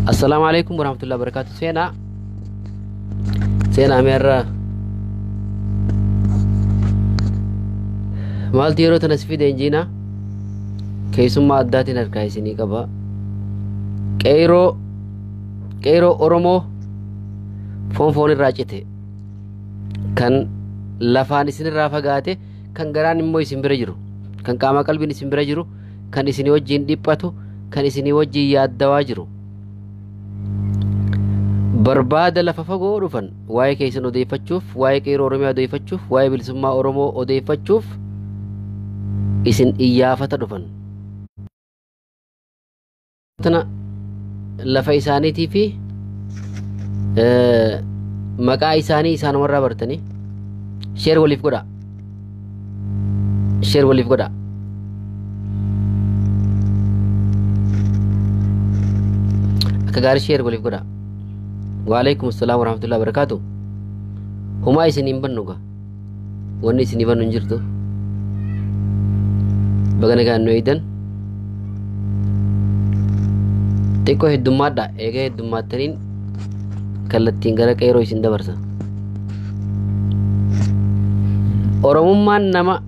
Assalaamu alaikum warahmatullahi wabarakatuh. Seenaa. Seenaa meerra. Maaltu yeroo tana si fide injiinaa? Keessummaa addaatiin harkaa isinii qaba. Qeyroo qeyroo Oromoo foon foon irraa cite kan lafaan isinirraa fagaate kan garaan immoo isin bira jiru kan qaama qalbiin isin bira jiru kan isinii wajjin dhiphatu kan isinii wajjin yaaddawaa jiru. Barbaada lafa fagoo dhufan waa'ee keessan odeeffachuuf, waa'ee qeerroo Oromiyaa odeeffachuuf, waa'ee bilisummaa Oromoo odeeffachuuf isin iyyaafata dhufan. Tana lafa isaaniitii fi maqaa isaanii isaanumarraa bartanii sheer waliif godhaa. Sheer waliif godhaa. Akka gaarii sheer waliif godhaa. Waalaikum assalaam warahmatullahi wabarakatuh. Homaa isin hin bannu gaa. Wanni isin hin bannu hin jirtu. Baga nagaan nu eegdan. Xiqqoo heddummaadha. Eega heddummaаттaniin kallattiin gara qeeroo isin dabarsa. Oromummaan nama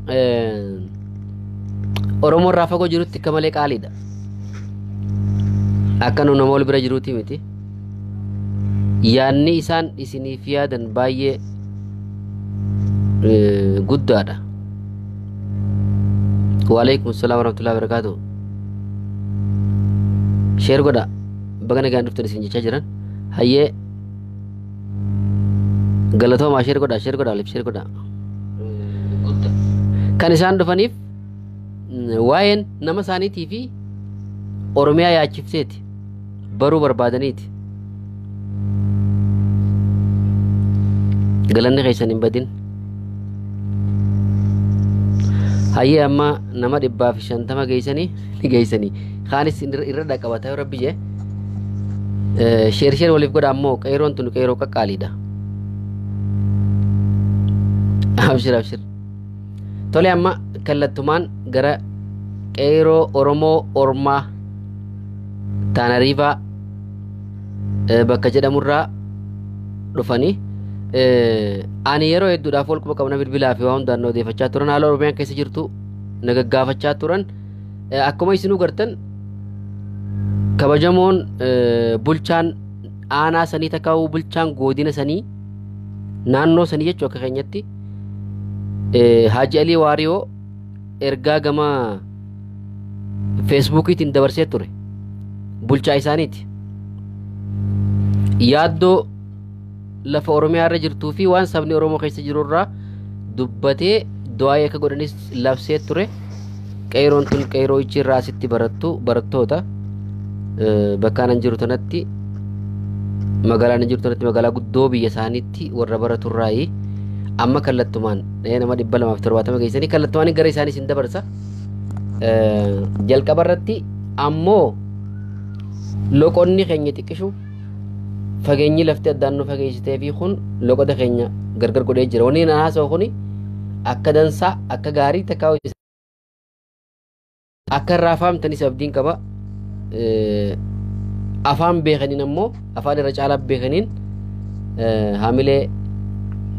Oromoo irraa fagoo jirutti akka malee qaaliidha. Akka nu nama wal bira jiruuti miti. Yaadni isaan isiniif yaadan baay'ee guddaadha. Waalaikum salaam warahmatullahi wabarakatuh. Sheer godha. Baga nagaan dhuftan isin jechaa jiran. Hayyee galatoomaa sheer godha sheer godha waliif sheer godha. Kan isaan dhufaniif waa'een nama isaaniitii fi Oromiyaa yaachifteeti. Baruu barbaadaniiti. Galanni keessan hin badin. Hayyee amma nama 150 geessanii ni geessanii. Kaanis irra dhaqqabata yoo rabbi jee. Sheer sheer waliif godha ammoo qeeroon tun qeeroo qaqqaaliidha. Abshir abshir. Tole amma kallattumaan gara qeeroo Oromoo Ormaa Taanariivaa bakka jedhamurraa dhufanii ani yeroo hedduudhaaf wal quba qabna bilbilaa fi waa hundaan na odeeffachaa turan haala Oromiyaan keessa jirtu na gaggaafachaa turan akkuma isinuu gartan kabajamoon bulchaan aanaa sanii takkaa'uu bulchaan godina sanii naannoo sanii jechuu akka keenyatti Haaji Alii Waariyoo ergaa gama feesbuukiitiin dabarsee ture bulchaa isaaniiti. Yaaddoo lafa Oromiyaa irra jirtuu fi waan sabni Oromoo keessa jiru irraa dubbatee du'aayii akka godhanis labsee ture. Qeeroon tun qeeroo ichi irraa asitti barattu barattoota bakka anan jiru tanatti magaalaa anan jiru tanatti magaalaa guddoo biyya isaaniitti warra baratu irraayi amma kallattumaan nama 270 geessanii kallattumaan gara isaanii isin dabarsa. Jalqaba irratti ammoo loqonni keenya xiqqishu fageenyi lafti addaan nu fageessitee fi kun loqoda keenya gargar godhee jira. Wanni na haasa'u kuni akka dansaa akka gaarii takkaa akka irraa faamtanis abdiin qaba. Afaan beekaniin ammoo afaan irra caalaa beekaniin haamilee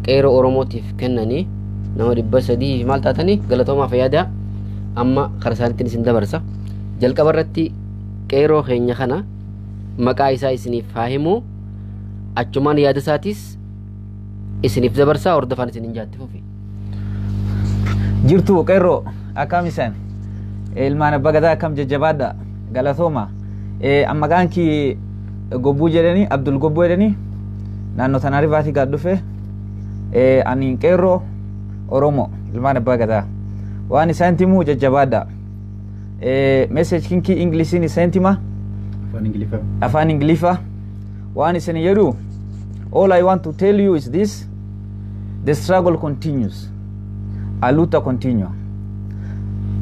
qeeroo Oromootiif kennanii nama 300 fi maal taatanii galatoomaa fayyadaa amma karaa isaaniitiin isin dabarsa. Jalqaba irratti qeeroo keenya kana maqaa isaa isiniif haa himu achumaan yaada isaatis isiniif dabarsaa hordofaan isiniin jaatti fufi. Jirtu qeerroo akkam isan ilmaan abbaa gadaa akkam jajjabaadha galatooma. Maqaan kii Gobbuu jedhanii Abdul Gobbuu jedhanii naannoo Tanaa Rivaatii gad dhufe. Ani qeerroo Oromoo ilmaan abbaa gadaa waan isaan timuu jajjabaadha. Message kinkii Ingilisiin isaan tima. Afaan Ingiliffaa. Afaan Ingiliffaa waan isin jedhu, all I want to tell you is this: the struggle continues, a luta continua.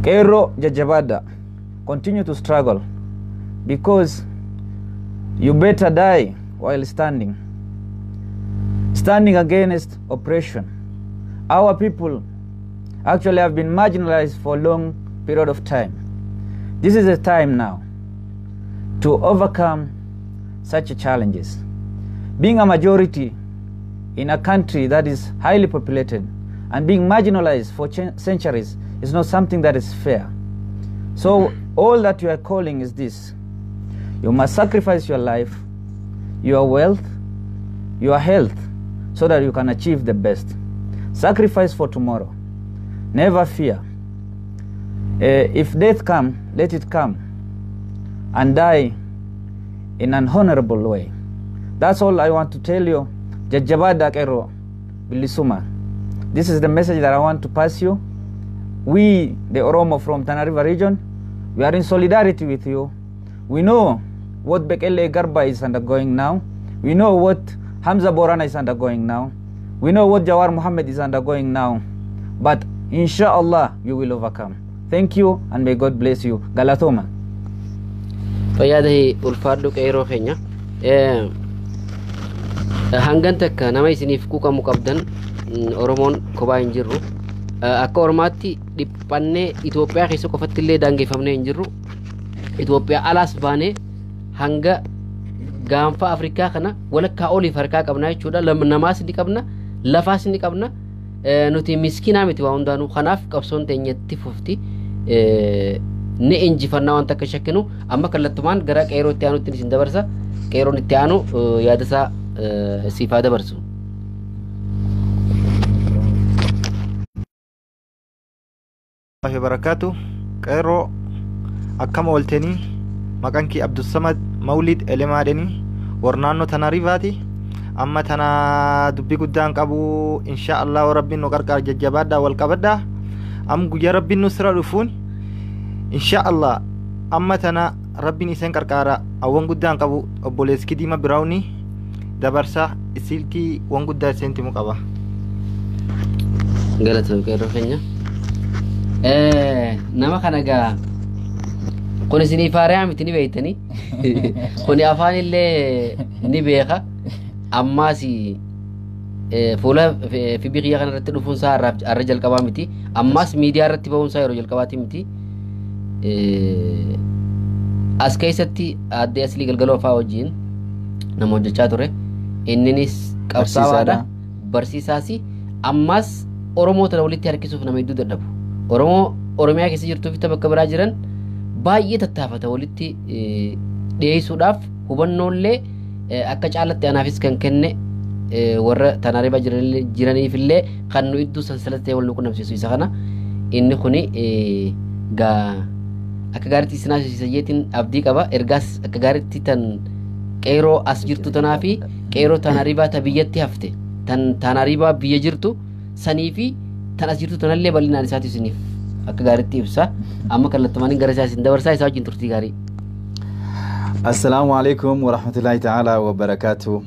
Qeerroo jajjabaadha, continue to struggle because you better die while standing, standing against oppression. Our people actually have been marginalized for a long period of time. This is the time now to overcome such challenges. Being a majority in a country that is highly populated and being marginalized for centuries is not something that is fair. So all that you are calling is this. You must sacrifice your life, your wealth, your health, so that you can achieve the best. Sacrifice for tomorrow. Never fear. If death come, let it come, and die in an honorable way. That's all I want to tell you. Jajjabaadhaa qeerroo bilisummaa. This is the message that I want to pass you. We, the Oromo from Tana River region, we are in solidarity with you. We know what Bekele Garba is undergoing now. We know what Hamza Borana is undergoing now. We know what Jawar Muhammad is undergoing now. But inshallah, you will overcome. Thank you, and may God bless you. Galatoma. Fayyaadahi, ulfaadhu qeeroo keenya. Hangan takka nama isiniif quuqamu qabdan, Oromoon kophaa hin jirru. Akka Oromaatti dhiphannee Itoophiyaa keessa qofatti illee daangeffamnee hin jirru. Itoophiyaa alaas baanee hanga gaanfa Afrikaa kana walakkaa oliif harkaa qabna jechuudha. Namaas ni qabna, lafaas ni qabna. Nuti miskinaa miti waa hundaanuu. Kanaaf qabsoon teenyatti fufti. Ni injifannaa wanta akka shakkinu. Amma kallattumaan gara qeeroo itti aanutti isin dabarsa. Qeeroon itti aanu yaada isaa siif haa dabarsu. Allahi wabarakaatu. Qeerroo, akkam ooltanii? Maqaan kee Abdussamad Mawlid Elemaadheni, warra naannoo Tana Rivaati. Amma tana dubbii guddaan qabu. Insha Allah rabbiin nu qarqaar. Jajjabaadhaa, wal qabadhaa. Am guyyaa rabbiin nu sira dhufuun, insha Allah, amma tana rabbiin iseen qarqaara. Awwan guddaan qabu, obboleessi Diima Biraawni dabarsa isiltii wan guddaa iseen timu qaba. Galatoom, qeerroo keenya. Nama kana gaa kun isinii faariyaa miti, ni beeytanii. Kuni afaan illee ni beeka. Ammaas fuula FB kiyya kana irratti dhufuun isaa har'a jalqabaa miti. Ammaas miidiyaa irratti bahuun isaa yeroo jalqabaati miti. As keessatti addee Aslii Galgaloo fa'aa wajjin nama hojjechaa ture. Inninis qabsaa'aadha. Barsiisaas. Ammaas Oromoo tana walitti harkisuuf nama hedduu dadhabu. Oromoo Oromiyaa keessa jirtuu fi bakka biraa jiran baay'ee tattaafata walitti dhiyeessuudhaaf. Hubannoollee akka caalatti anaafis kan kenne, warra Tana River jiraniifillee kan nu iddoo sansalata wal nu qunnamsiisu isa kana. Inni kuni gaa akka gaariitti isin haasofsiisa jeetiin abdii qaba. Ergaas akka gaariitti tan qeeroo as jirtu tanaa fi qeeroo Tana River ta biyyatti hafte, tan Tana River biyya jirtu sanii fi tan as jirtu tanallee bal'inaan isaati isiniif akka gaariitti ibsa. Amma kallattumaan gara isaa isin dabarsaa, isaa wajjin turtii gaarii. Assalaamu alaikum warahmatullahi ta'ala wa barakaatu.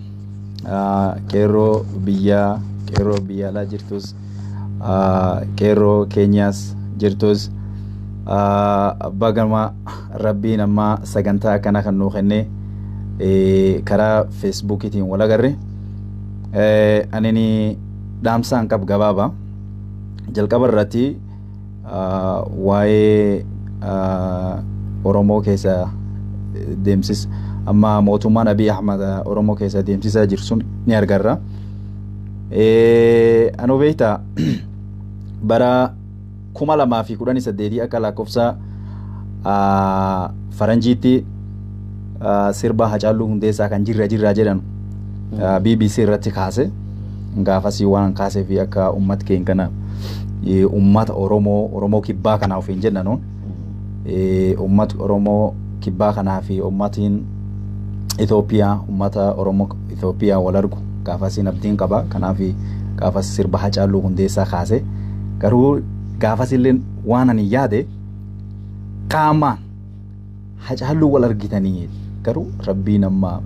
Qeerroo biyyaa, qeerroo biyya alaa jirtus, qeerroo keenyaas jirtus, bagama rabbiin amma sagantaa akkana kan nuu kenne karaa Feesbuukiitiin wal agarre. Anini dhaamsaan qab gabaaba. Jalqaba irratti waa'ee Oromoo keessa deemsis amma mootummaan Abiy Ahmad Oromoo keessa deemsisaa jiru sun ni argarra. Anuu beektaa, bara 2018 akka lakkoofsa faranjiitti sirba Hacaaluu Hundeessaa kan "Jirra Jirraa" jedhan BBC irratti kaase. Gaafasii waan kaasee fi akka uummata keenya kana, uummata Oromoo, Oromoo kibbaa kanaa ofiin jennanuun, uummata Oromoo kibbaa kanaa fi uummatiin Itoophiyaa, uummata Oromoo Itoophiyaa wal argu gaafasiin abdiin qaba. Kanaaf gaafas sirba Hacaaluu Hundeessaa kaase. Garuu gaafas illee waan ani yaade qaamaan Hacaaluu wal argitanii, garuu rabbiin amma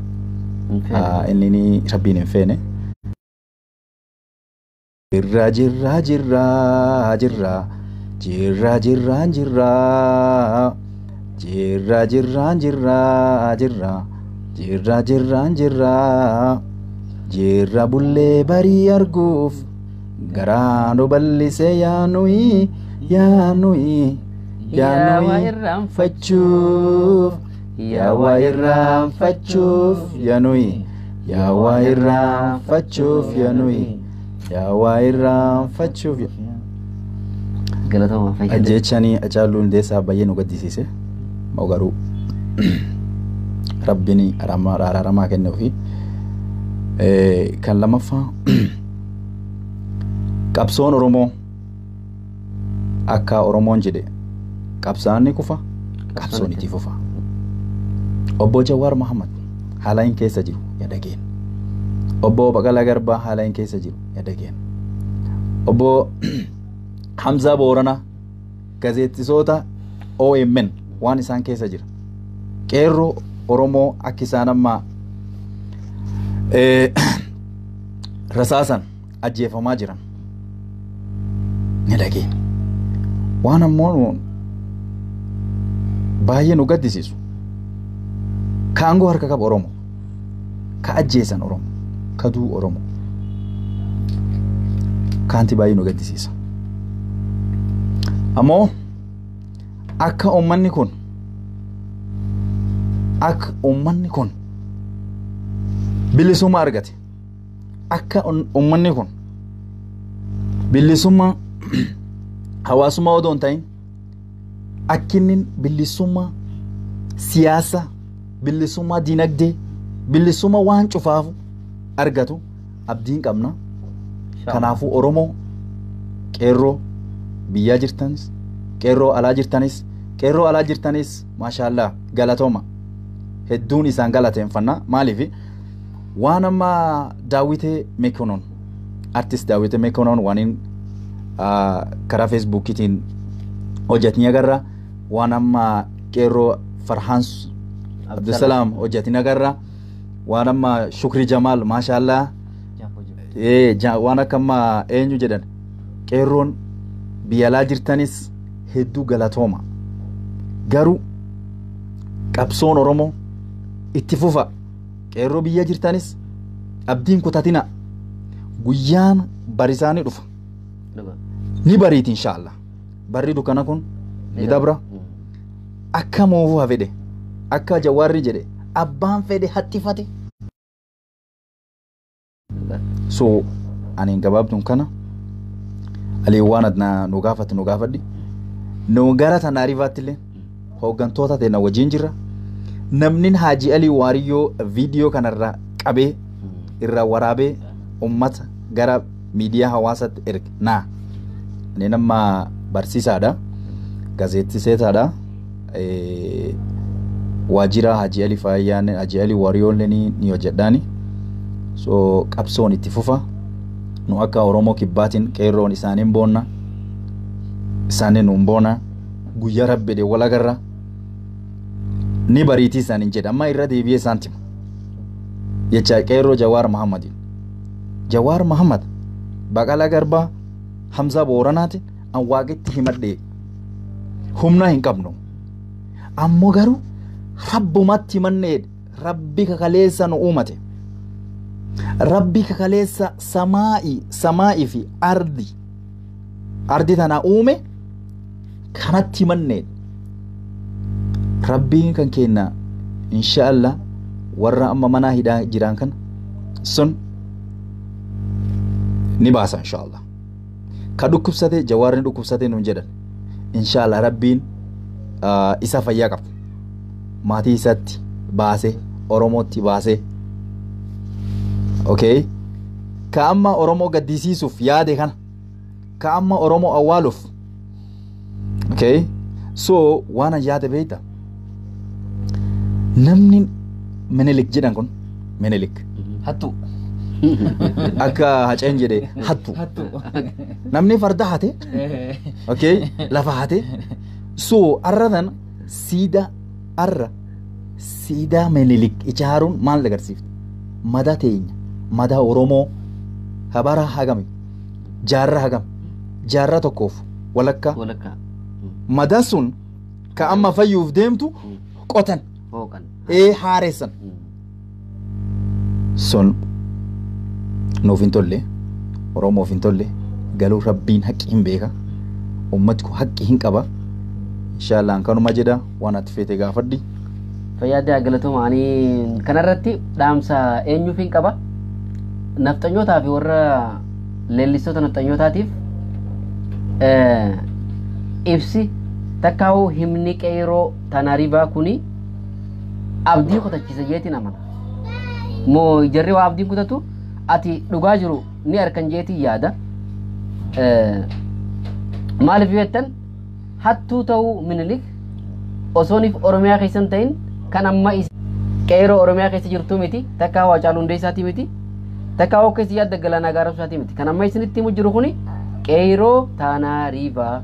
inni rabbiin hin feene. Jirra jirra jirra jirra jirra jirraan jirra jirra jirraan jirra jirra jirra jirraan jirra jirra bullee barii arguuf garaa nu bal'ise. Yaanuyi yaanuyi yaanuyi fachuuf Yaa waa irraanfachuuf yaa nuyi. Yaa waa irraanfachuuf yaa nuyi. Yaa waa irraanfachuuf. Galatooma fayyadame. Ajjeechanii Hacaaluu Hundeessaa baay'ee nu gaddisiise. Moo garuu rabbiin araaramaa kennuufi. Kan lammaffaa, qabsoon Oromoo akka Oromoon jedhe, qabsaa'aan ni kufa, qabsoon itti fufa. Obbo Jawaar Mohammad haala hin keessa jiru yaada keenya. Obbo Baqalaa Garbaa haala hin keessa jiru yaada keenya. Obbo Hamzaa Booranaa, gazeexxisoota OMN waan isaan keessa jira. Qeerroo Oromoo akka isaan amma rasaasan ajjeefamaa jiran ni dhageenya. Waan ammoo baay'ee nu gaddisiisu, ka aangoo harka qabu Oromoo, ka ajjeesan Oromoo, ka du'u Oromoo. Kaanti baay'ee nu gaddisiisa. Ammoo akka uummanni kun bilisummaa argate, akka uummanni kun bilisummaa hawaasummaa odoo hin ta'in, akka inni bilisummaa siyaasa, bilisummaa dinagdee, bilisummaa waan cufaafu argatu abdiin qabna. Kanaafuu Oromoo, qeerroo biyyaa jirtanis, qeerroo alaa jirtanis, qeerroo alaa jirtanis, maashaallaa, galatooma. Hedduun isaan galateeffannaa. Maaliif? Waan amma Daawwitee Mekonon, artist Daawwitee Mekonon, waan inni karaa Feesbuukiitiin hojjetni agarra. Waan amma qeerroo Farhaan Abdusalaam hojjetni agarra. Waan amma Shukri Jamaal, maashaallaa, waan akka amma eenyu jedhan, qeerroon biyya alaa jirtanis hedduu galatooma. Garuu qabsoon Oromoo itti fufa. Qeerroo biyya jirtanis abdiin kutatina. Guyyaan barisaa ni dhufa. Ni bariiti inshaallah. Barri dukkana kun ni dabra. Akka moofuu fedhe, akka Jawaarri jedhe, abbaan fedhe haxxifate. So ani gabaabduun kana alii waan adna nu gaafate nu gaafadhi. Nu gara Tanaariifaatti illee hooggantoota teenya wajjin jirra. Namni Haajii Alii Waariyyoo viidiyoo kanarraa qabee irraa waraabee ummata gara miidiyaa hawaasaatti erge naa. Ani nama barsiisaadha. Gazeexxiseetaadha. Waajjira Haajii Alii Faayyaan, Haajii Alii Waariyoon ni hojjedhaani. So qabsoon itti fufa. Nu akka Oromoo Kibbaatiin qeerroon isaaniin boonna. Isaaniin nuun boona. Guyyaa rabbi wal agarra. Ni bariitii isaaniin jedha. Amma irra deebi'ee isaan tima. Jecha qeerroo Jawaar Mahammadiin. Jawaar Mahammad, Baqalaa Garbaa, Hamzaa Booranaatiin an Waaqitti himadhee humna hin qabnu. Ammoo garuu rabbumatti himannee, rabbi kakaleessa nu uumate. Rabbi kakaleessa samaa'ii fi ardi tana uume kanatti himannee, rabbiin kan kenna insha Allah warra amma mana hidhaa jiran kana sun ni baasa insha Allah. Ka dhukkubsate, Jawaarni dhukkubsate nuun jedhan, insha Allah rabbiin isa fayyaa qabu maatii isatti baase, Oromootti baase. Okay, ka amma Oromoo gaddisiisuuf yaade kana, ka amma Oromoo awwaaluuf. Okay, so waan an yaade beekta, namni Minilik jedhan kun, Minilik Hattu. akka Haceen jedhe, hattu. Hattu. Namni farda hate, okay, lafa hate. So arra tan siidaa, arra siidaa Minilik ijaaruun maal agarsiifte? Madaa teenya, madaa Oromoo habara hagami, jaarraa hagam, jaarraa tokkoof walakkaa. Walakkaa. Madaa sun ka amma fayyuuf deemtu qotan. Hooqan. Ee, haaressan. Sun nuuf hin tolle, Oromoof hin tolle. Galuu rabbiin haqqi hin beeka, ummati kun haqqi hin qaba. Inshaallah kanuma jedha. Waan ati feete gaafadhi. Fayyaaddaa, galatooma. Ani kanarratti dhaamsa eenyuuf hin qaba. Nafxanyootaa fi warra leellistoota nafxanyootaatiif ibsi takkaa'uu himni qeeroo Tanaaribaa kuni abdii kutachiisa jeetiin amana. Moo jarri waa abdiin kutatu, ati dhugaa jiru ni arkan jeetiin yaada. Maaliif yoo jettan, hattuu ta'uu Minilik osooniif Oromiyaa keessa hin ta'in kan amma qeeroo Oromiyaa keessa jirtu miti, takkaa Haacaaluu Hundeessaatii miti, takkaa keessa yaadda Galaanaa Gaaromsaatii miti. Kan amma isinitti himu jiru kuni qeeroo Taanaariivaa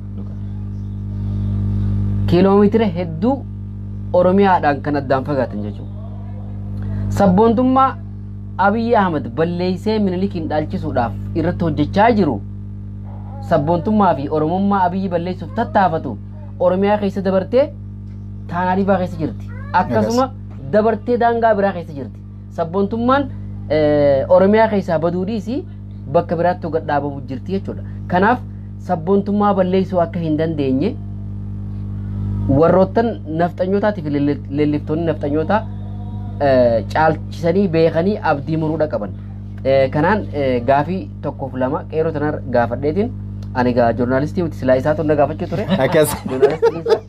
kiiloomeetira hedduu Oromiyaadhaan kan addaan fagaatan jechuudha. Sabboontummaa Abiyyi Ahmad balleessee Minilikiin dhaalchisuudhaaf irratti hojjechaa jiru, sabboontummaa fi Oromummaa Abiyyi balleessuuf tattaafatu Oromiyaa keessa dabartee Taanaariivaa keessa jirti. Akkasuma dabartee daangaa biraa keessa jirti. Sabboontummaan Oromiyaa keessaa baduu dhiisii bakka biraatti gad dhaabamu jirti jechuudha. Kanaaf sabboontummaa balleessuu akka hin dandeenye warroottan nafxanyootaatii fi leelliftoonni nafxanyootaa caalchisanii beekanii abdii muruudha qaban. Kanaan gaafii tokkoof lama qeeroo tanar gaafadheetiin, ani gaa joornaalistii miti, silaa isaa na gaafachuu ture. Akkas. Joornaalistii isa.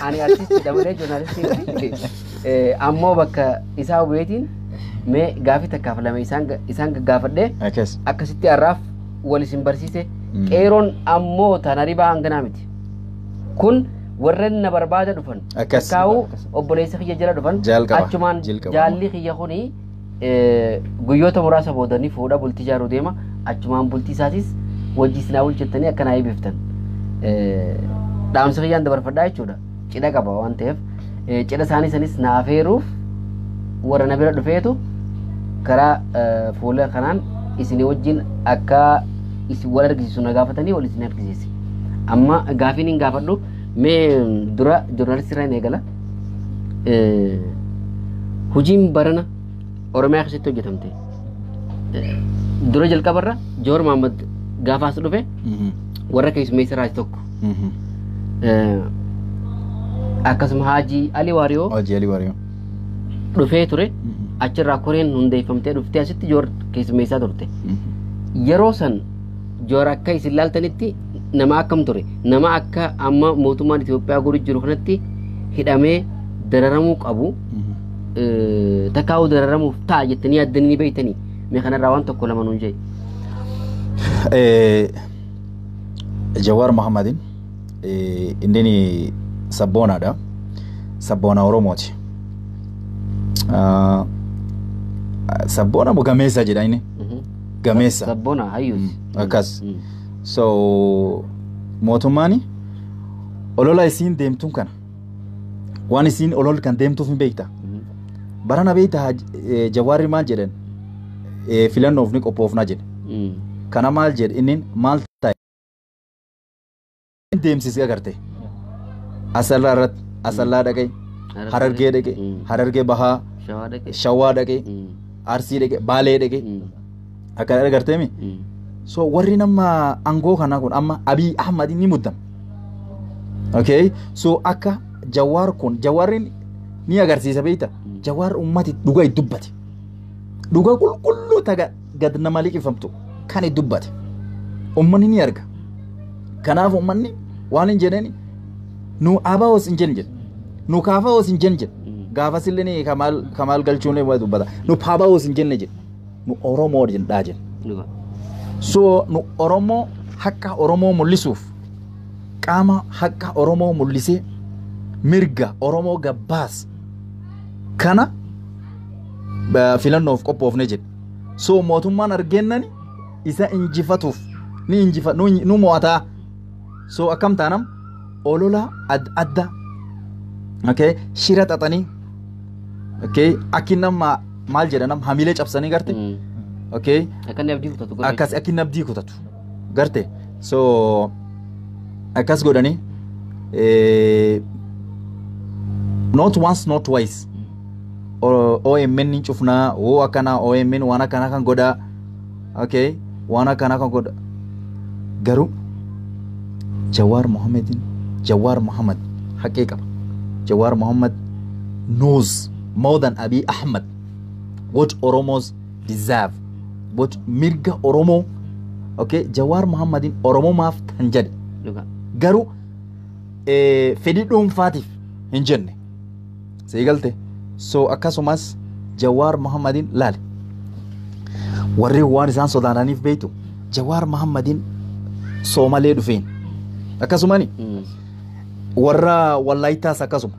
Ani artistiidha malee joornaalistii miti. Ammoo bakka isaa bu'eetiin mee gaafii takkaaf lama isaan gaggaafadhee Akkas. akkasitti har'aaf wal isin barsiise. Qeeroon ammoo Tanaribaa hanganaa miti. Kun warreen na barbaada dhufan. Akkas. Takkaa'uu obboleessa kiyya jala dhufan. Jalqaba. Achumaan Jalqaba. jaalli kiyya kuni guyyoota muraasa boodanii fuudha bultii ijaaruu deema. Achumaan bultii isaatis wajji isinaa bulchettanii akka naa eebbiftan. Dhaamsa kiyyaan dabarfadhaa jechuudha. Cidha qaba waan ta'eef cidha isaanii sanis naaf eeruuf warra na bira dhufeetu karaa fuula kanaan isinii wajjin akka isin wal argisiisu na gaafatanii wal isin argisiise. Amma gaafiin hin gaafadhu, mee dura joornaalistii irraa hin eegala. Hojiin barana Oromiyaa keessatti hojjetamte. Dura jalqabarra Joowar Mahaammad gaafa as dhufe warra keessummeessa irraa isa tokko. Akkasuma Haajii Ali Waariyoo Hojii Alii Waariyoo. dhufee ture. Achirraa koreen hundeeffamtee dhuftee asitti Joowar keessummeessaa turte. Yeroo san Joowar akka isin laaltanitti nama akkam ture? Nama akka amma mootummaan Itoophiyaa godhu jiru kanatti hidhamee dararamuu qabu, takkaa'uu dararamuuf ta'a jettanii yaaddanii ni beektanii? Mee kanarraa waan tokko lama nuun jedhi. Jawaar Mohammadin inni sabboonaadha. Sabboona Oromooti. Sabboona moo gameessa jedha inni? Gameessa. Sabboona hayyuus. Akkas. So mootummaan olola isiin deemtuun kana, waan isiin olol kan deemtuuf hin beekta. Barana beekta, Jawaarri maal jedhan? Filannoof ni qophoofna jedhe. Kana maal jedhe inni, maal ta'e deemsisee agarte. Asallaa irratti, Asallaa dhaqee, Harargee dhaqee, Harargee bahaa, Shawaa dhaqee. Shawaa dhaqee, Arsii dhaqee, Baalee dhaqee. Akka agarteemi. So warri nama aangoo kanaa kun amma Abiy Ahmad ni muddama. Okay? So akka Jawaar kun, Jawaarri ni agarsiisa beekta. Jawaar ummati dhugaa itti dubbate. Dhugaa qulqulluu taga gad nama liqifamtu kan itti dubbate. Ummanni ni arga. Kanaaf ummanni waan hin jedheni, nu ABOs hin jenne jedhe. Nu KFOs hin jenne jedhe. Gaafas illee ni Kamaal Galchuun waa dubbata. Nu PABOs hin jenne jedhe. Nu Oromoo jedhaa jedhe. Dhugaa. So nu Oromoo haqa Oromoo mul'isuuf, qaama haqa Oromoo mul'isee mirga Oromoo gabbaas kana filannoof qophoofne jedhe. So mootummaan argennani isa injifatuuf ni injifa nu mo'ataa. So akkam taanam olola adda adda, okay, shira xaxanii, okay, akki nama maal jedhanam hamilee cabsanii garte, okay, Akka inni abdii kutatu godhe. Akkas akki inni abdii kutatu garte. So akkas godhanii, not once, not twice, OMN ni cufnaa woo akkana, OMN waan akkana kan godhaa, okay, waan akkana kan godha. Garuu Jawaar Mohammedin, Jawaar Mohammad haqee qaba. Jawaar Mohammad knows more than Abiy Ahmed what Oromos deserve, what mirga Oromo. Okay, Jawar Muhammadin Oromo maaf tan jedhe. Garuu fedhii dhuunfaatiif hin jenne. Seegalte. So akkasumas Jawar Muhammadin laale. Warri waan isaan sodaataniif beektu Jawar Muhammadin Soomalee dhufeen. Akkasumani warra Wallaayitaas akkasuma.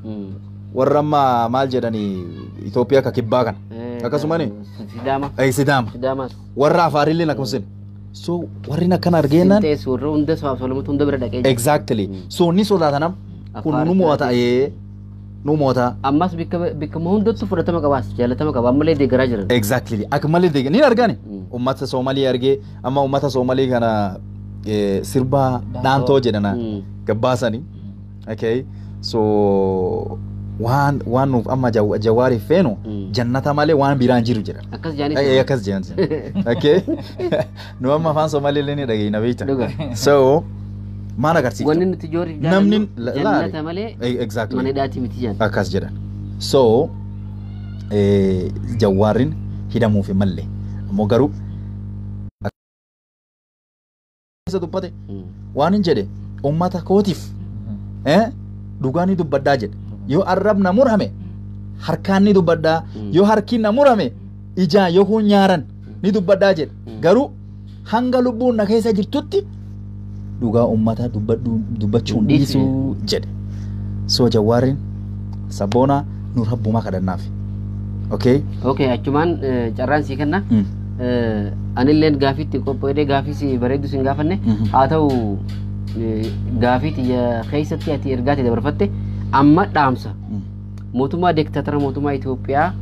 Warra amma maal jedhanii Itoophiyaa ka kibbaa kana. Akkasumani. Sidaama. Sidaama. Sidaamaas. Warra Afaarillee akkasuma. So warri akkana argeenaan. Sintees warra hunda sabaaf sablammoota hunda bira dhaqee jira. Exactly. So ni sodaatanam. Kun nu mo'ata nu mo'ata. Ammas bikka hundattuu fudhatama qabaas jaalatama qaba ammallee deeggaraa jiran. Exactly. Akka malee deegga ni argani. Uummata Soomalii argee amma uummata Soomalii kana sirba dhaantoo jedhana gabbaasani. Okay. So waan nuuf amma Jawaariif feenu jannata malee waan biraan jiru jedha. Akkas jedhanii. Akkas jedhan. Okay. Nu amma afaan Soomalii illee ni dhageenya beekta. So maal agarsiiftu? Wanni nuti Jawaariif jaallannu jannata malee mana hidhaatii miti jedhan. Akkas jedhan. So Jawaariin hidhamuuf hin malle. Ammoo garuu dubbate waan hin jedhe uummata kootiif dhugaa ni dubbadhaa jedhe. Yoo arrabna murame harkaan ni dubbadhaa, yoo harkiin na murame ijaan yookiin nyaaran ni dubbadhaa jedhe. Garuu hanga lubbuun na keessa jirtutti dhugaa uummataa dubbachuun dhiisuu jedhe. So Jawaariin sabboonaa nu rabbumaa kadhannaaf. Okay? Okay, achumaan carraan sii kenna. Anilleen gaafiitti qopho'ee gaafii si bareedu sin gaafanne haa ta'u gaafii tiyya keessatti ati ergaatti dabarfatte amma dhaamsa mootummaa diktaatara mootummaa Itoophiyaa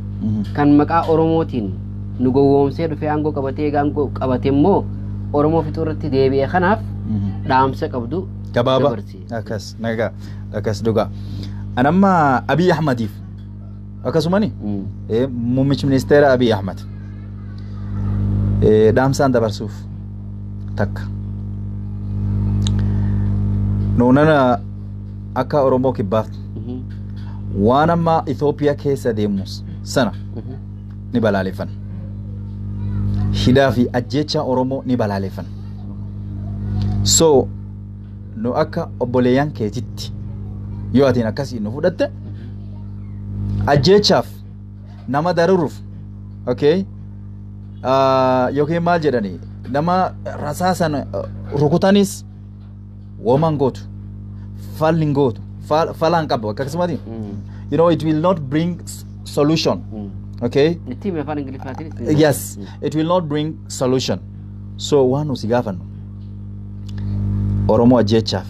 kan maqaa Oromootiin nu gowwoomsee dhufee aangoo qabatee aangoo qabate immoo Oromoo fixuu irratti deebi'e kanaaf dhaamsa qabdu gabaaba akkas nagaa akkas dhugaa. An amma Abiy Ahmediif akkasumani muummichi ministeera Abiy Ahmed dhaamsaan dabarsuuf takka. Nuunana akka Oromoo kibbaaf waan amma Itoophiyaa keessa deemus sana ni balaaleffanna. Hidhaa fi ajjeechaa Oromoo ni balaaleffanna. So nu akka obboleeyyan keetitti yoo atiin akkasii nu fudhatte ajjeechaaf nama daruruuf okay yookiin maal jedhanii nama rasaasan rukutanis woman gootu falling gootu falan qabu akkasumatti you know it will not bring solution. Okay, yes, it will not bring solution. So waan nuti gaafannu Oromoo ajjeechaaf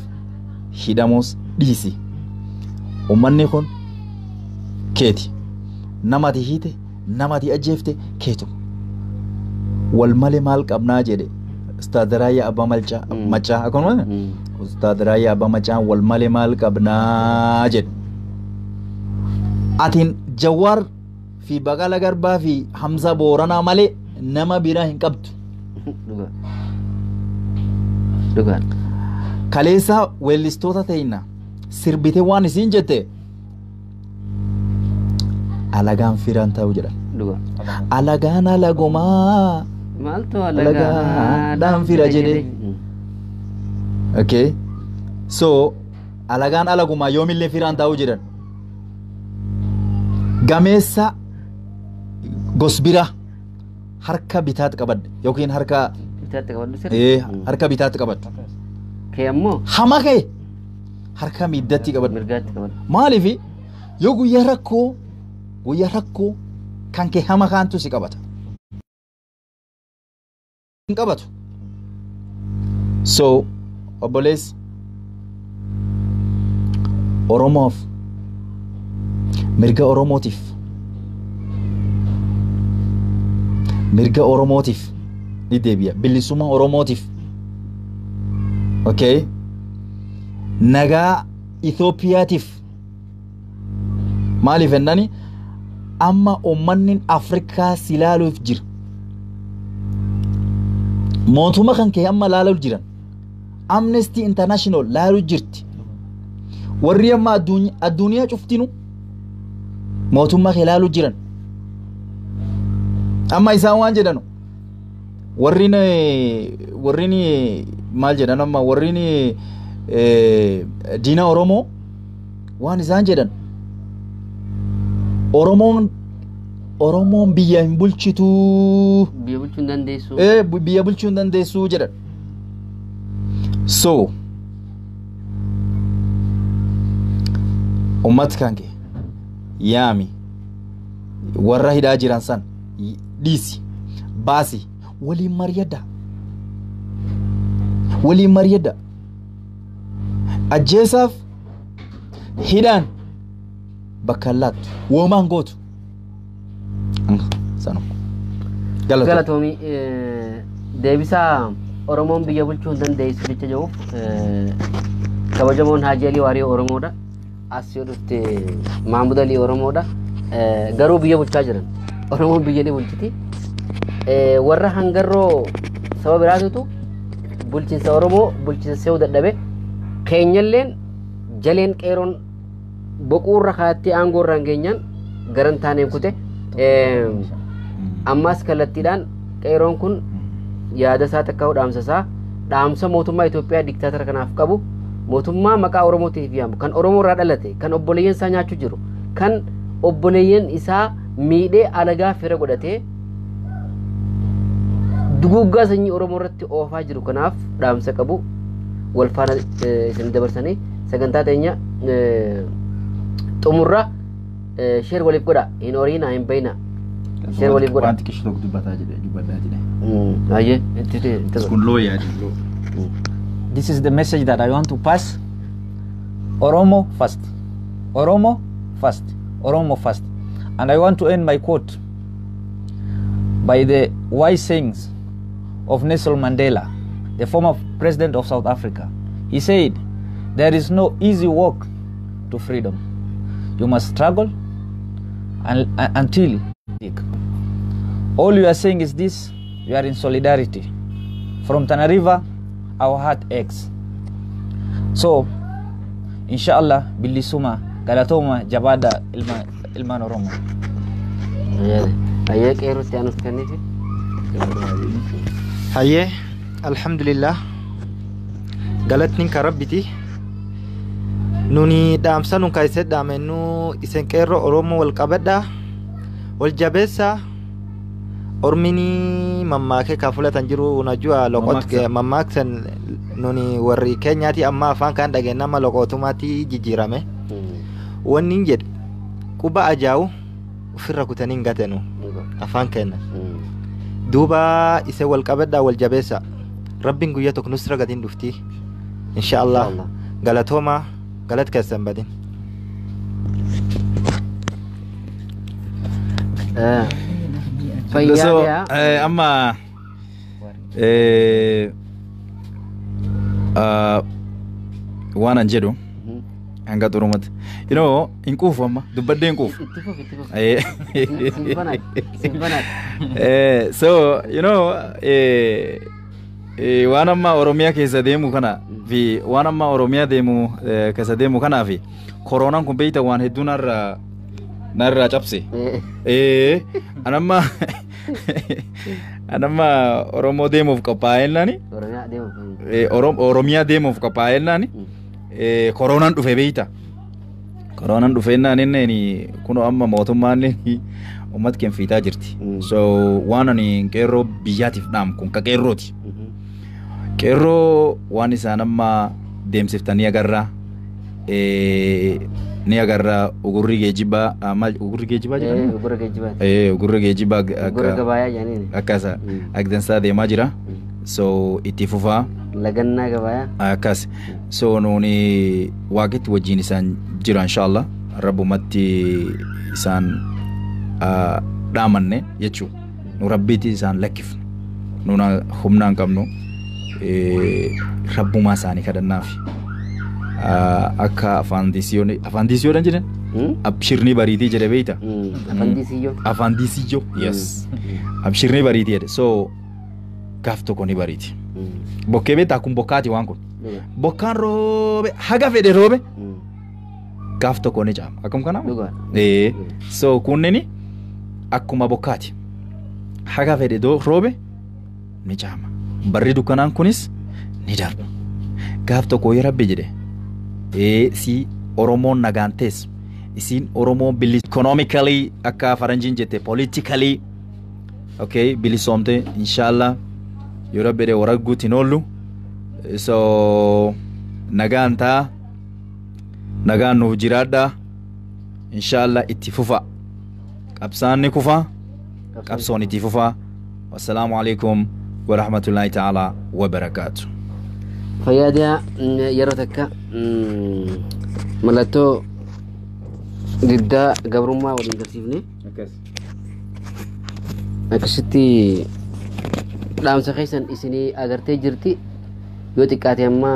hidhamuus dhiisi. Uummanni kun keeti, namati hiite namati ajjeefte keetu wal malee maal qabnaa jedhe Ustaad Raayyaa Abbaa Macaa akkuma Ustaad Raayyaa Abbaa Macaa wal malee maal qabnaa jedhe. Atiin Jawaar fi Baqala Garbaa fi Hamza Booranaa malee nama biraa hin qabdu. Kaleessa weellistoota ta'inna sirbite waan isiin jette alagaan firaan ta'u jedhan. Alagaan alagumaa maaltu alagaan fira jedhe. Okay, so alagaan alagumaa yoomillee firaan ta'u jedhan. Gameessa gosbira harka bitaatti qabadde yookiin harka bitaatti qabaddu harka bitaatti qabaddu. Kee ammoo hama kee harka miiddatti qabaddu. Mirgaatti qabaddu. Maaliif yoo guyyaa rakkoo kan kee hama kaantu si qabata. Hin qabatu. So obboleessi Oromoof mirga Oromootiif ni deebi'a. Bilisummaa Oromootiif. Okay, nagaa Itoophiyaatiif. Maaliif jennani amma uummanni Afrikaa si ilaaluuf jira. Mootummaa kan kee amma ilaaluuf jiran. Amnesty International ilaaluuf jirti. Warri amma addunyaa cuftinu Mootummaa kee ilaaluu jiran. Amma isaan waan jedhanu warriin warriin maal jedhan, amma warriin diina Oromoo waan isaan jedhan, Oromoon biyya hin bulchituu. Biyya bulchuu hin dandeessu. Biyya bulchuu hin dandeessuu jedhan. So ummata kan kee yaami, warra hidhaa jiran san dhiisi, baasi, waliin mari'adha. Waliin mari'adha. Ajjeesaaf hidhaan bakka hin laattu, woomaan gootu. Sanuma. Galatoomii. Galatoomii, deebisaa Oromoon biyya bulchuu hin dandeessu jecha jiruuf, kabajamoon Haajii Alii Waarii Oromoodha. As yoo dhufte Maamud Alii Oromoodha. Garuu biyya bulchaa jiran. Oromoon biyya ni bulchiti. Warra hangarroo saba biraatutu bulchiinsa Oromoo bulchiinsa se'uu dadhabe. Keenyalleen jaleen qeeroon boquurra kaa'attee aangoo irraan geenyaan garan taaneen kute. Ammas kallattiidhaan qeeroon kun yaada isaa takka dhaamsa isaa, dhaamsa mootummaa Itoophiyaa diktaatara kanaaf qabu, mootummaa maqaa Oromootiif yaamu, kan Oromoo irraa dhalate, kan obboleeyyan isaa nyaachuu jiru, kan obboleeyyan isaa miidhee alagaa fira godhatee duguuggaa sanyii Oromoo irratti oofaa jiru kanaaf dhaamsa qabu wal faana isin dabarsanii sagantaa teenya xumurra. Share waliif godha, hin horiina, hin bayina, share waliif godha. Waan xiqqishu tokko dubbataa jedhe, dubbadhaa jedhe. Ayyee, itti Kun loo yaadi loo. This is the message that I want to pass. Oromo first. Oromo first. Oromo first. And I want to end my quote by the wise sayings of Nelson Mandela, the former president of South Africa. He said, "There is no easy walk to freedom. You must struggle and until you take." All you are saying is this: you are in solidarity. From Tana River, our heart aches. So, inshallah, bilisummaa, galatoomaa, jabaadhaa, ilma, ilmaan Oromoo. Ayyee, qeerrootti aanuuf kenniiti. Hayyee, alhamdulillah, galatni ka Rabbiti. Nuni dhaamsa nun kaayisee dhaamennu isen qeerroo Oromoo, wal qabadhaa, wal jabeessaa. Ormini mammaakee ka fulatan jiru, unajua loqot Mammaaksa. Mammaaksan nuni warri Keenyaati amma afaan kan dhageenye loqotumaatti jijjiirame. Wanni hin jedhu, quba ajaa'u ofirra kutanii hin gatenu afaan keenya. Duuba ise wal qabadhaa, wal jabeessa. Rabbiin guyyaa tokko nusra gatiin dhufti, insha Allah. Inshallah. Galatoomaa, galat keessan badin. So, Fayyaa amma waan an jedhu hanga xurumatti. Hin quufu, amma dubbadhee hin quufu. Itti fufi, itti fufi. Simbanaadha, simbanaadha. So, waan amma Oromiyaa keessa deemu kana fi waan amma Oromiyaa deemu keessa deemu kanaa fi koronaan kun beeyta waan hedduu narraa cabse. Anamma Oromoo deemuuf qophaa'ennaani Oromiyaa deemuuf. Oromiyaa deemuuf qophaa'ennaani koronaan dhufe beeyta. Koronaan dhufeennaan inni kunoo amma mootummaan uummata keenya fiitaa jirti. So waan ani qeerroo biyyaatiif dhaamu kun ka qeerrooti. Qeerroo, waan isaan amma deemsiftanii agarraa, ni agarraa ugurri geejjibaa, maal ugurri geejjibaa jedhama? Ugurra geejjibaati. Ugurri geejjibaa Ugurra akka gabaayaa jedhaniini. Akkasa akka deemaa jira. So itti fufaa. Lagannaa gabaayaa. Akkas. So nuuni Waaqatti wajjin isaan jira, inshallah. Rabbumatti isaan dhaamanne jechuu. Nu Rabbiitti isaan lakkifnu. Nuna humna hin qabnu. Rabbumaa isaanii kadhannaafi. Akka afaan diisiyoon, afaan diisiyoodhaan jedhan, abshirni bariitii jedhe beeyta. Afaan diisiyyoo. Afaan diisiyyoo, yes. Abshirni bariitii jedhe. So gaaf tokko ni bariiti. Bokkee beektaa, kun bokkaati waan kun. Bokkaan roobe, haga fedhe roobe. Gaaf tokko ni caama. Akkam kana? Dhugaadha. So kunneen akkuma bokkaati. Haga fedhe roobe ni caama. Barri dukkanaan kunis ni darba. Gaaf tokko yoo Rabbi jedhe si Oromoon nagaan teessu, isiin Oromoon economically, akka faranjiin jette politically, okay, bilisoomte inshallah yoo Rabbi jedhe waragguutti hin oollu. So nagaan taa, nagaan nuuf jiraadha, inshallah itti fufa, qabsaan ni kufa, qabsoon itti fufa. Wassalaamu alaikum warahmatullahi ta'ala wabarakaatu. Fayyadaa, yeroo takka mallattoo diddaa gabrummaa waliin garsiifne akkasitti dhaamsa keessan isinii agartee jirti. Yoo xiqqaate amma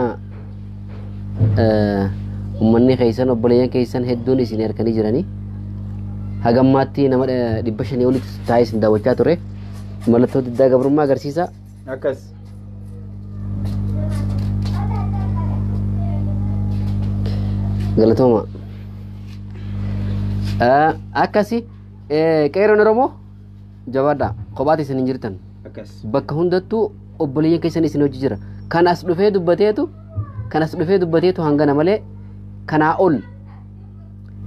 uummanni keessan, obboleeyyan keessan hedduun isinii harkanii jiranii, hagammaatti nama 500 olitti taa'ee isin daawwachaa ture. Mallattoo diddaa gabrummaa agarsiisa. Akkas. Galatooma. Akkasi qeerroon Oromoo jabaadha, kophaati isin hin jirtan. Akkas. Bakka hundattuu obboleeyyan keessan isin hojii jira. Kan as dhufee dubbateetu, kan as dhufee dubbateetu hangana malee, kanaa ol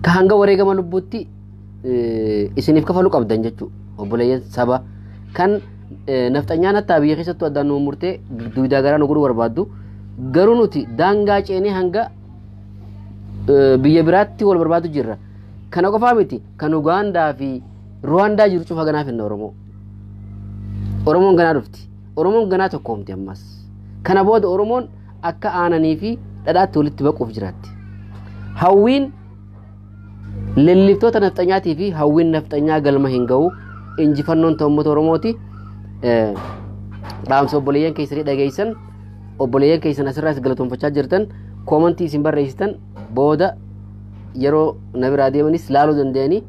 ka hanga wareegama lubbuutti isiniif kafaluu qabdan jechuu. Obboleeyyan saba kan nafxanyaan hattaa biyya keessattuu addaan nu murtee duudaa garaa nu godhuu barbaaddu, garuu nuti daangaa ceenee hanga biyya biraatti wal barbaadu jirra. Kana qofaa miti, kan Ugaandaa fi Ruwaandaa jiru cufa ganaa finna Oromoo. Oromoon ganaa dhufti. Oromoon ganaa tokkoomti ammas. Kana booda Oromoon akka aananii fi dhadhaatti walitti baquuf jiraatti. Hawwiin lelliftoota nafxanyaatii fi hawwiin nafxanyaa galma hin ga'u, injifannoon ta'u uummata Oromooti. Dhaamsa obboleeyyan keessanii dhageessan, obboleeyyan keessan asirraas galatoonfachaa jirtan, koomantii isin barreessitan booda yeroo na biraa deemanis laaluu danda'anii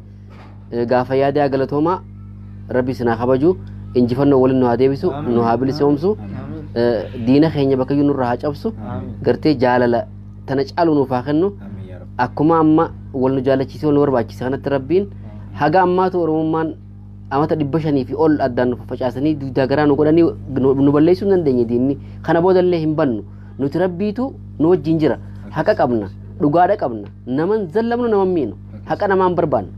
gaafa yaadaa. Galatoomaa, Rabbi isin haa kabaju, injifannoo waliin nu haa deebisu, nu haa bilisoomsu, diina keenya bakka iyyuu nurraa haa cabsu, gartee jaalala tana caalu nuuf haa kennu. Akkuma amma wal nu jaalachiisee wal nu barbaachise kanatti, Rabbiin haga ammaatu Oromummaan amata 500 fi ol addaan nu facaasanii dugdaa garaa nu godhanii nu balleessuu hin dandeenye diinni. Kana boodallee hin bannu nuti, Rabbiitu nu wajjin jira. Haqa qabna, dhugaadha qabna, naman zallamnu, naman miinu, haqa namaan barbaannu,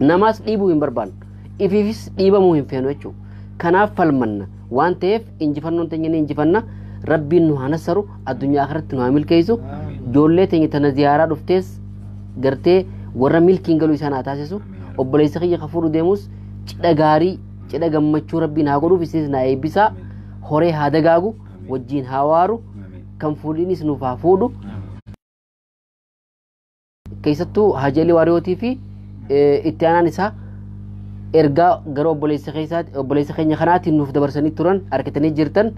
namaas dhiibuu hin barbaannu, ifiifis dhiibamuu hin feenu jechuudha. Kanaaf falmanna waan ta'eef injifannoon teenya ni injifanna. Rabbiin nu haa nassaru, addunyaa akhiratti nu haa milkeessu. Ijoollee teenya tana ziyaaraa dhuftees gartee warra milkiin galuu isaan haa taasisu. Obboleessa kiyya ka fuudhu deemus cidha gaarii, cidha gammachuu Rabbiin haa godhuuf, isinis naa eebbisaa, horee haa dagaagu, wajjiin haa waaru, kan fuudhiinis nuuf haa fuudhu. Keessattuu Haji Alii Waariyootii fi itti aanaan isaa ergaa gara obboleessa keessaati, obboleessa keenya kanaatiin nuuf dabarsanii turan argatanii jirtan.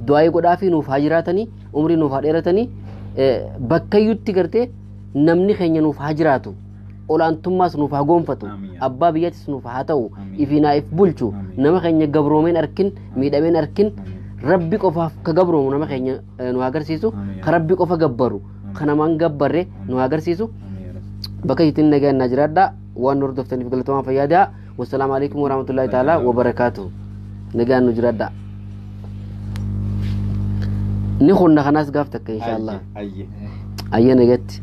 Du'aayii godhaa fi nuuf haa jiraatanii, umrii nuuf haa dheeratanii, bakkayyutti gartee namni keenya nuuf haa jiraatu, olaantummaas nuuf haa gonfatu, abbaa biyyattis nuuf haa ta'u, ifinaa if bulchu, nama keenya gabroomeen arkin, miidhameen arkin. Rabbi qofaaf ka gabroomu nama keenya nu haa agarsiisu, ka Rabbi qofa gabbaru, ka namaan gabbarre nu haa agarsiisu. Bakka ittiin nagaan naa jiraadhaa. Waan nu hordoftaniif galatoomaa, fayyaadaa. Wassalaamu alaikum warahmatullahi ta'ala wabarakaatuh. Nagaan nu jiraadhaa. Ni kunna kanaas gaaf takka inshallah. Ayya, nagatti.